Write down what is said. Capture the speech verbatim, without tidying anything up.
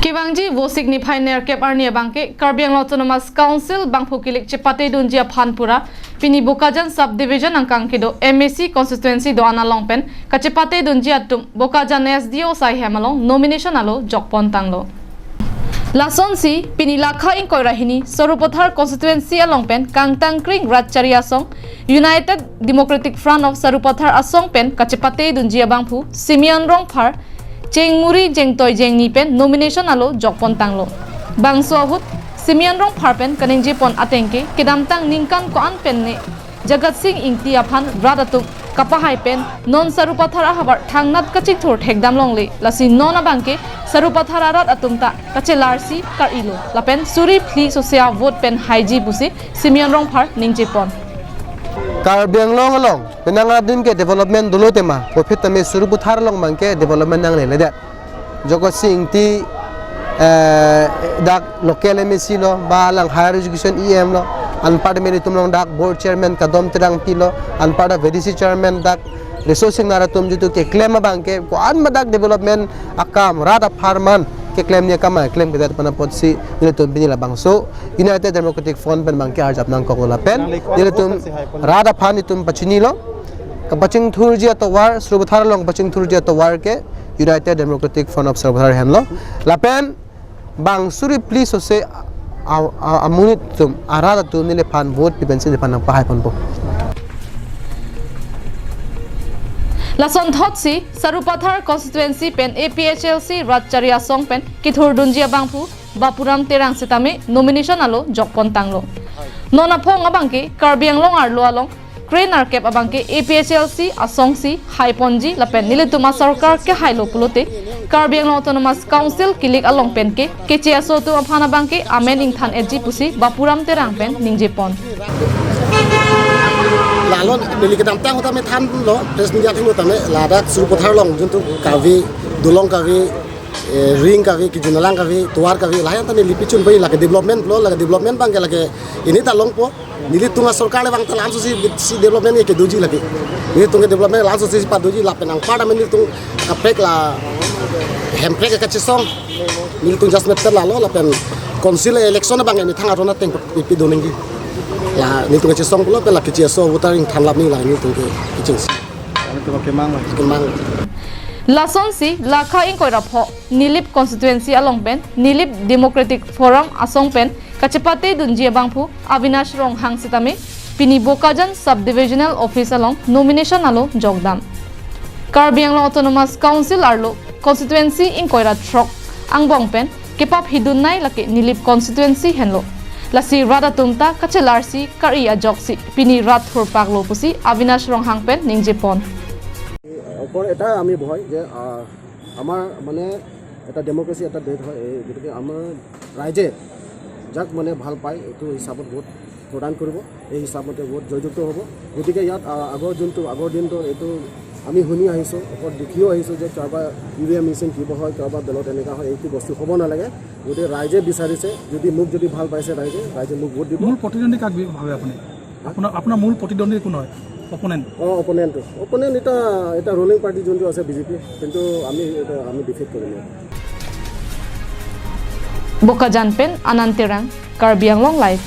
Kevangji Vosik niphai nerkep arni abangke Karbi Anglong Autonomous Council bangphu kilik chepatedunji aphan pura pini Bokajan Subdivision angkang kedo M A C constituency do-an along pen kachepatedunji atum Bokajan S D O sai hem along nomination alo jokpon tanglo. Lasonsi pini lakha ingkoi ra hini Sarupathar constituency along pen kangtangkring Rat Chari Asong, United Democratic Front of Sarupathar Asong pen kachepatedunji abangphu Simeon Rongphar chengmuri jengtoi jengni pen nomination alo jokpon tanglo. Bangso ahut Simeon Rongphar pen kaningjepon atengke kedamtang ningkan ko-an pen ne Jagat Sing Ingti aphan rat atum kapahai pen non Sarupathar ahavar thangnat kachingthur thekdam longle, lasi non abangke Sarupathar arat atum ta kachelarsi kar-ilo lapen suri phli sose avote pen haiji pusi Simeon Rongphar ningjepon. Karbi Anglong along penang adim ke development dolo tema, kophet tame Sarupathar along abangke development nangleledet. Jagat Sing Ingti, eh, dak local M A C lo, ba alang higher education E M lo, anparta ilitum along dak board chairman Kadom Terangpi lo, anparta V D C chairman dak Riso Singnar atum jitu keklem abangke, ko-an ma dak development akam, rat apharman keklemji akam keklemkedet pen apotsi nelitum pini labangso United Democratic Front pen abangke arjap nangkoklo lapen nelitum rat aphan itum pachinilo, kapachingthurji atovar, Sarupathar along kapachingthurji atovar ke United Democratic Front of Sarupathar henlo. Lapen bang suri phli sose a, a, a, amonit atum, arat atum neliphan vote pi pensi neliphan nangpahaiponpo. Lasonthotsi Sarupathar constituency pen A P H L C Rat Chari Asong pen kethurdunji abangphu Bapuram Terang sitame nomination alo jokpon tanglo. Non aphong abangke Karbi Anglong arlo along kre nerkep abangke A P H L C asongsi haiponji lapen nelitum asorkar kehailo pulote Karbi Anglong Autonomous Council kilik along pen ke keche aso atum aphan abangke amen ingthan-etji pusi Bapuram Terang pen ningjepon. Lalo neli kedamtang ahut tame thanlo, press media atum tame ladak Sarupathar along juntu kave, dolong kave, eh, ring kave, kijun alang kave, tovar kave, lahai an ta neli pichun pai lake development lo, lake development abangke lake ini ta longpo. Nelitum asorkar le bang ta lamsosi si development ke kedoji lake. Nelitum ke development lamsosi padoji lapen anparta nelitum kaprek la Hemprek kachesong. Nelitum just met lalo lapen council election abang methang aron ateng pi, pidun nangji. La nelitum kachesong pulo pen la keche aso voter ingthan lap nangji la nelitum ke kecheng. Kami tu kemang lah. Kemang. Lasonsi lakha ingkoi ra pho Nilip constituency along pen Nilip Democratic Forum Asong pen kachepatedunji abangphu Avinash Ronghang sitame pini Bokajan Subdivisional Office along nomination alo jokdam. Karbi Anglong Autonomous Council arlo constituency ingkoi ra throk angbong pen kepaphidun nai lake Nilip constituency henlo. Lasi rat atum ta kachelarsi kar-i ajoksi pini rat thurpaklo pusi Avinash Ronghang pen ningjepon. অকল এটা আমি ভয় যে, আহ, আমাৰ মানে এটা ডেমক্ৰেচি এটা দেশ হয়, এই গতিকে আমাৰ ৰাইজে যাক মানে ভাল পায় এইটো হিচাপত ভোট প্ৰদান কৰিব, এই হিচাপমতে ভোট জয়যুক্ত হ'ব। গতিকে ইয়াত, আহ, আগৰ যোনটো, আগৰ দিনটো এইটো আমি শুনি আহিছোঁ, অকল দেখিও আহিছোঁ যে কাৰোবাৰ ই ভি এম মেচিন কিবা হয়, কাৰোবাৰ বেলট এনেকুৱা হয়, এইটো বস্তু হ'ব নালাগে। গতিকে ৰাইজে বিচাৰিছে, যদি মোক যদি ভাল পাইছে ৰাইজে, ৰাইজে মোক ভোট দিব। মূল প্ৰতিদ্বন্দ্বী কাক বি-, ভাবে আপুনি? আপোনাৰ, আপোনাৰ মূল প্ৰতিদ্বন্দ্বী কোন হয়? অপোনেণ্ট? অ, অপোনেণ্টটো। অপোনেণ্ট এটা, এটা ৰুলিং পাৰ্টি যোনটো আছে বি জে পি, কিন্তু আমি এটা, আমি ডিফিট কৰিম ইয়াত। Bokajan pen Anand Terang, Karbi Anglong Live.